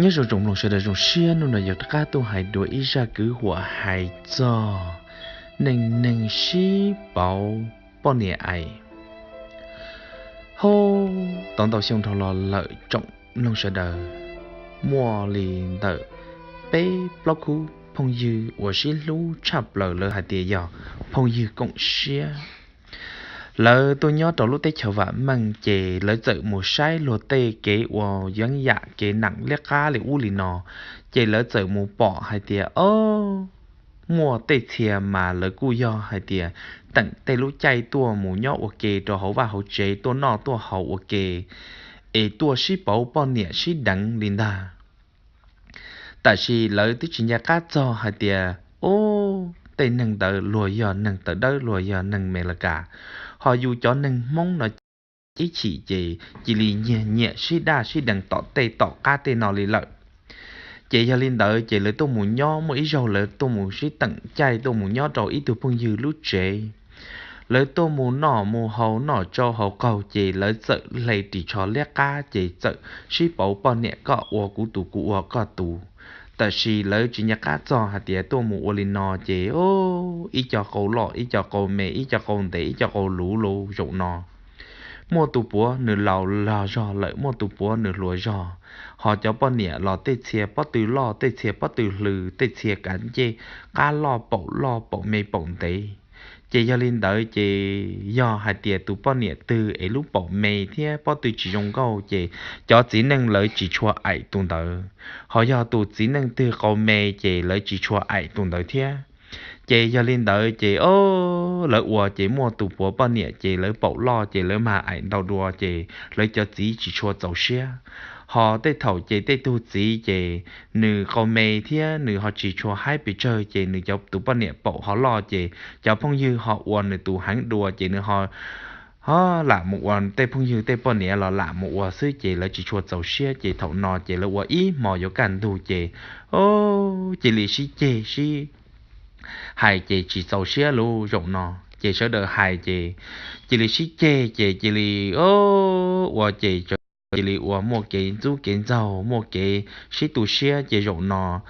Nyob zoo tsoom mloog sawv daws, zoo siab hnub no yuav rov qab tuaj hais dua ib zaj kwv huam hais txog neej neeg sib pauv poj niam aim. Hos, tau ntau xyoo dhau los lawm tsoom mloog sawv daws, muaj li ntawm peb plaub khub phooj ywg uas sib hlub tshaj plaws, lawv hais tias yog phooj ywg koom siab. Lawv tuaj nyob rau lub teb chaws vam meej ces lawv txawm mus saib luag tej kev ua yeeb yam kev neem liab qab li ub li no, ces lawv txawm mus pom hais tias, o, muaj tej txhia mas lawv kuj yog hais tias teem tej lub caij tuaj mus nyob ua ke rau hauv vaj hauv tsev, tuaj noj tuaj haus ua ke, es tuaj sib pauv poj niam sib deev li ntag. Tab sis lawv twb tsis nco qab txog hais tias, o, tej neeg ntawd luag yog neeg tawv dawb, luag yog neeg Amelikas, ho yus cov neeg Hmoob no ib chim ces cia li nyiag nyiam sib daj sib deev tom tej tom qab tej no li lawm. Ces yog li ntawd ces lawv tuaj mus nyob, muaj ib zaug lawv tuaj mus sib teem caij tuaj mus nyob rau ib tug phooj ywg lub tsev. Lawv tuaj mus noj mus haus, noj tsau haus qaug ces lawv txawm hle ris tsho liab qab ces txawm sib pauv poj niam, koj ua kuv tus, kuv ua koj tus. Tab sis lawv tsis nco qab txog hais tias tuaj mus ua li no ces, o, ib co qau loj, ib co qau me, ib co qau ntev, ib co qau luv lug zaum no. Muaj tus puav nws laus los zog lawm, muaj tus puav nws hluas zog, ho cov poj niam los tej txhia pob tw loj, tej txhia pob tw hlws, tej txhia kav ncej qab loj, paum loj paum me paum ntev. Ces yog li ntawd ces yog hais tias tus poj niam twg es lub paum me thiab pob tw tsis zoo nkauj ces cov txiv neej lawv tsis tshua aim tus ntawd, ho yog tus txiv neej twg qau me ces lawv tsis tshua aim tus ntawd thiab. Ces yog li ntawd ces, o, lawv ua ces muaj tus puav poj niam ces lawv paum loj ces lawv mag aim ntau dua ces lawv cov txiv tsis tshua txaus siab. Ho tej thaum ces tej tug txiv ces nws qau me thiab nws ho tsis tshua haib pes tsawg ces nws cov tus poj niam paum ho loj ces cov phooj ywg ho ua nws tus heev dua ces nws ho, ho lam mus ua, tej phooj ywg tej poj niam los lam mus ua xwb ces lawv tsis tshua txaus siab. Ces thaum no ces lawv ua ib hmo yuav kaj ntug ces, o, cia li sib ceg sib hais ces tsis txaus siab lub zaum no. Ces sawv daws hais ces cia li sib ceg ces cia li, o, ua ces cia li ua muaj kev ntxub kev ntxaug, muaj kev sib tu siab ces zaum no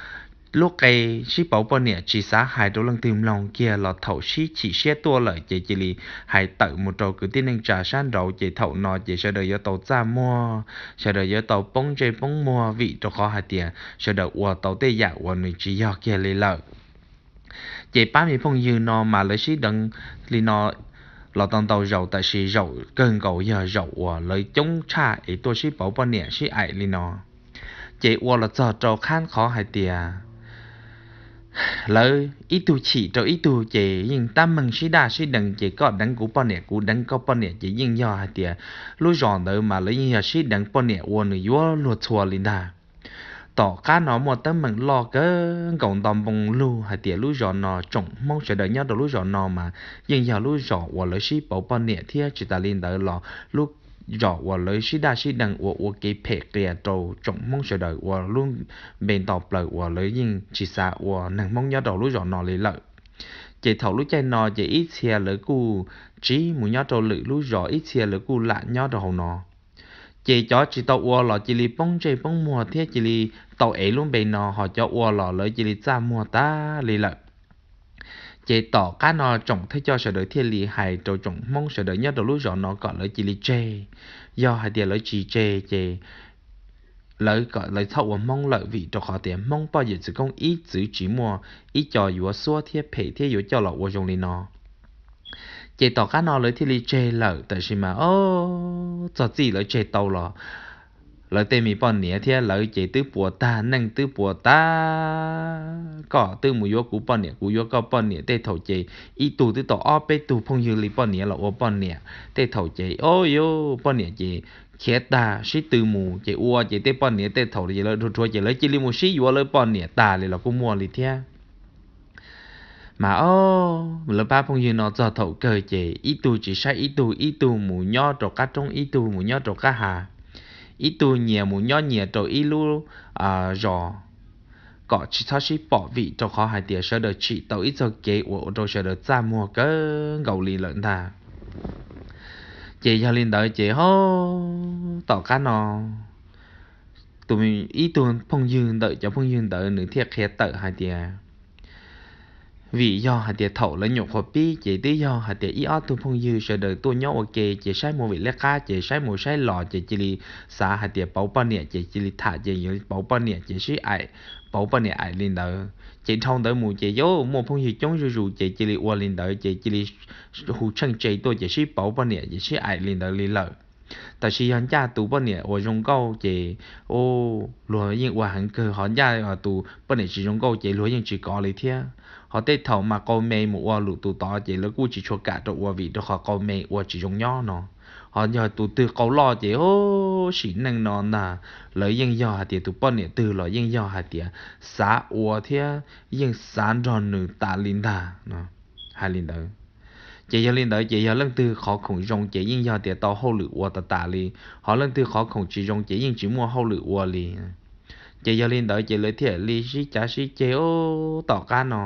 lub qe sib pauv poj niam tsis xav hais rau leej twg mloog kiag los thaum sib chim siab tuaj lawm ces cia li hais tawm mus rau kwv tij neej tsa sab nraud ces thaum no ces sawv daws yuav tau txaj muag, sawv daws yuav tau poob ntsej poob muag vim rau qhov hais tias sawv daws ua tau tej yam uas nws tsis yog kiag li lawm. Ces pab me phooj ywg no mas lawv sib deev li no los tau ntau zaus, tab sis zaum kawg nkaus yog zaum uas lawv coob tshaj es tuaj sib pauv poj niam sib aim li no. Ces ua los txog rau qhab qhov hais tias lawv ib tug chim rau ib tug ces yeej tab meeg sib daj sib deev, ces koj deev kuv poj niam, kuv deev koj poj niam, ces yeej yog hais tias lub zos ntawd mas lawv yeej yog sib deev poj niam ua nws yuav luag txhua li ntag. Tom qab no muaj teeb meem loj kawg nkaus nto npoo lug hais tias lub zos no tsoom Hmoob sawv daws nyob rau lub zos no mas yeej yog lub zos uas lawv sib pauv poj niam thiab tsis tas li ntawd los lub zos uas lawv sib daj sib deev uas ua kev phem qias rau tsoom Hmoob sawv daws ua lub npe nto plaws uas lawv yeej tsis xav ua neeg Hmoob nyob rau lub zos no li lawm. Ces thaum lub caij no ces ib txhia lawv kuj tsiv mus nyob rau lwm lub zos, ib txhia lawv kuj lam nyob rau hauv no. Ces cov tsis tau ua los cia li poob ntsej poob muag thiab cia li tau ev lub npe no, ho cov ua los lawv cia li txaj muag tag li lawm. Ces tom qab no tsoom thawj coj sawv daws thiaj li hais rau tsoom Hmoob sawv daws nyob rau lub zos no kom lawv cia li tseg. Yog hais tias lawv tsis tseg ces lawv kom lawv txhob ua Hmoob lawm, vim rau qhov tias Hmoob poj yawm txwv koob ib txwv tsis muaj ib co yuav xuab thiab phem thiab yuav coj los ua zoo li no. Ces tom qab no lawv thiaj li tseg lawm, tab sis mas o, txog txij lawv tseg tau los lawv tej me poj niam thiab lawv ces twb puas tag, neej twb puas tag, koj twb mus yuav kuv poj niam, kuv yuav koj poj niam, tej thaum ces ib tug twb tau ob peb tug phooj ywg li poj niam los ua poj niam, tej thaum ces o, yuav poj niam ces khiav tag sib tw mus ces ua ces tej poj niam tej thaum ces lawv dhuav dhuav ces lawv cia li mus sib yuav lawv poj niam tag li los kuj muaj li thiab. Mas o, lawv pab phooj ywg no txog thaum kawg ces ib tug tsis saib ib tug, ib tug mus nyob rau qab roob, ib tug mus nyob rau qab hav, ib tug nyias mus nyob nyias rau ib lub zos kom tsis txhob sib pom, vim rau qhov hais tias sawv daws tsim tau ib txoj kev uas ua rau sawv daws txaj muag kawg nkaus li lawm ntag. Ces yog li ntawd ces ho tom qab no tus, ib tug phooj ywg ntawm cov phooj ywg ntawd nws thiaj qhia tawm hais tias, vim yog hais tias thaum lawv nyuam qhuav pib ces twb yog hais tias ib ob tug phooj ywg sawv daws tuaj nyob ua ke ces saib mus vim lej qab ces saib mus saib los ces cia li xav hais tias pauv poj niam ces cia li tham ces yuav pauv poj niam ces sib aim, pauv poj niam aim li ntawd ces dhau ntawd mus ces yuav muaj phooj ywg coob zuj zus ces cia li ua li ntawd ces cia li hu tsheej tse tuaj ces sib pauv poj niam ces sib aim li ntawd li lawm. Tab sis yog ncaj tus poj niam uas zoo nkauj ces luag yeej ua heev kawg, ho ncaj tus poj niam tsis zoo nkauj ces luag yeej tsis kov li thiab. Ho tej thaum mas qau me mus ua lwm tus tod ces lawv kuj tsis tshua kam rau ua vim rau qhov qau me ua tsis zoo nyob no. Ho yog tus twg qau loj ces sim neej no ntag lawv yeej yog hais tias tus poj niam twg los yeej yog hais tias xav ua thiab yeej xav nrog nws tas li ntag no. Hais li ntawd ces yog li ntawd ces yog leej twg qhov khoom zoo ces yeej yog tias tau hauj lwm ua tas tas li, ho leej twg qhov khoom tsis zoo ces yeej tsis muaj hauj lwm ua li. Ces yog li ntawd ces lawv thiaj li sib cav sib ceg ub tom qab no.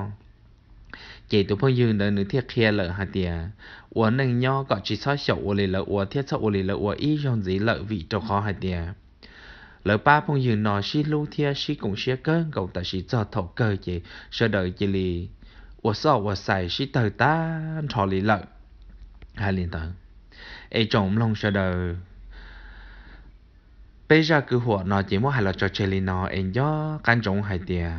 Ces tus phooj ywg ntawd nws thiaj qhia lawm hais tias ua neej nyob kom tsis txhob xyaum ua li lawv ua thiab txhob ua li lawv ua ib zaug ntxiv lawm vim rau qhov hais tias lawv pab phooj ywg no sib hlub thiab sib koom siab kawg nkaus tab sis txog thaum kawg ces sawv daws cia li ua xoj ua xais sib tawg tag nrho li lawm. Hais li ntawd es tsoom mloog sawv daws, peb zaj kwv huam no ces muab hais los tso tseg li no es nco qab ntsoov hais tias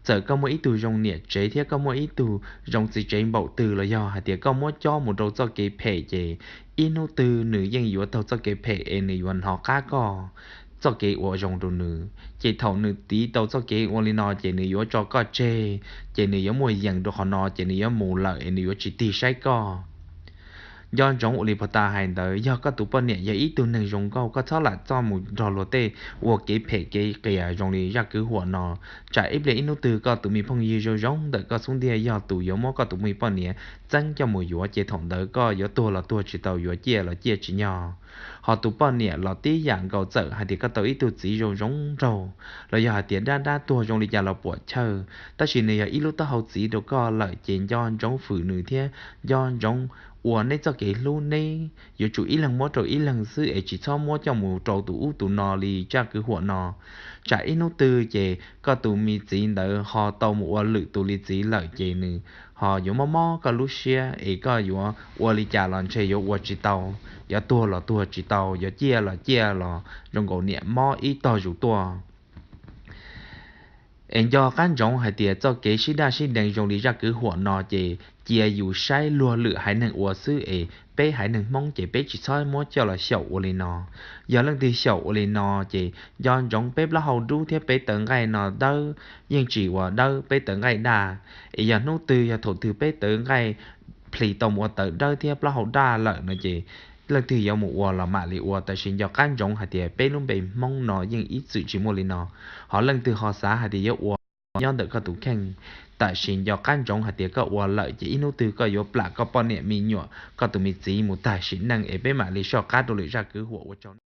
txawm koj muaj ib tug zoo niam tsev thiab koj muaj ib tug zoo txiv tsev npaum twg los yog hais tias koj muab cob mus rau txoj kev phem ces ib hnub twg nws yeej yuav taug txoj kev phem es nws yuav hnov qab koj txoj kev ua zoo rau nws ces thaum nws tiv tau txoj kev ua li no ces nws yuav tso koj tseg, ces nws yuav muaj yees rau qhov no ces nws yuav mus lawm es nws yuav tsis tig saib koj. Nco ntsoov ua li puag ta hais ntawd, yog koj tus poj niam yog ib tug neeg zoo nkauj koj txhob lam txoj mus nrog luag tej ua kev phem kev qias zoo li zaj kwv huam no. Tsam ib pliag ib hnub twg koj tus me phooj ywg zoo zoo ntawm koj xub ntiag yog tus yuav muab koj tus me poj niam txeeb coj mus yuav ces thaum ntawd koj yuav tuag los tuag tsis tau, yuav ciaj los ciaj tsis nyog. Ho tus poj niam los tib yam nkaus, txawm hais tias koj tau ib tug txiv zoo zoo nraug los yog hais tias dab dab tuag zoo li cas los puam chawj, tab sis nws yog ib lub taub hau txiv rau koj lawm ces nco ntsoov fwm nws thiab nco ntsoov ua neb txoj kev hlub neb yuav tsum ib leeg muab rau ib leeg xwb es tsis txhob muab coj mus rau tus ub tus no li zaj kwv huam no. Tsam ib hnub twg ces koj tus me txiv ntawd ho tau mus ua lwm tus li txiv lawm ces nws ho yuav mob mob koj lub siab es koj yuav ua li cas los ntshe yuav ua tsis tau, yuav tuag los tuag tsis tau, yuav ciaj los ciaj los zoo nkaus niam mob ib tog zus tuaj. Es nco qab ntsoov hais tias txoj kev sib daj sib deev zoo li zaj kwv huam no ces cia yus saib luag lwm haiv neeg ua xwb es peb haiv neeg Hmoob ces peb tsis txhob muab coj los xyaum ua li no. Yog leej twg xyaum ua li no ces nco ntsoov peb plaub hau dub thiab peb tawv nqaij no dawb yeej tsis ua dawb, peb tawv nqaij daj. Es yog hnub twg yog thaum twg peb tawv nqaij plis tau mus ua tawv dawb thiab plaub hau daj lawm no ces leej twg yuav mus ua los mam li ua, tab sis nco qab ntsoov hais tias peb lub npe Hmoob no yeej ib txwm tsis muaj li no. Ho leej twg ho xav hais tias yuav ua nyob ntawm koj tus kheej, tab sis nco qab ntsoov hais tias koj ua lawm ces ib hnub twg koj yuav plam koj poj niam me nyuam koj tus me txiv mus tag sim neej es peb mam li soj qab rau lwm zaj kwv huam ua tsaug.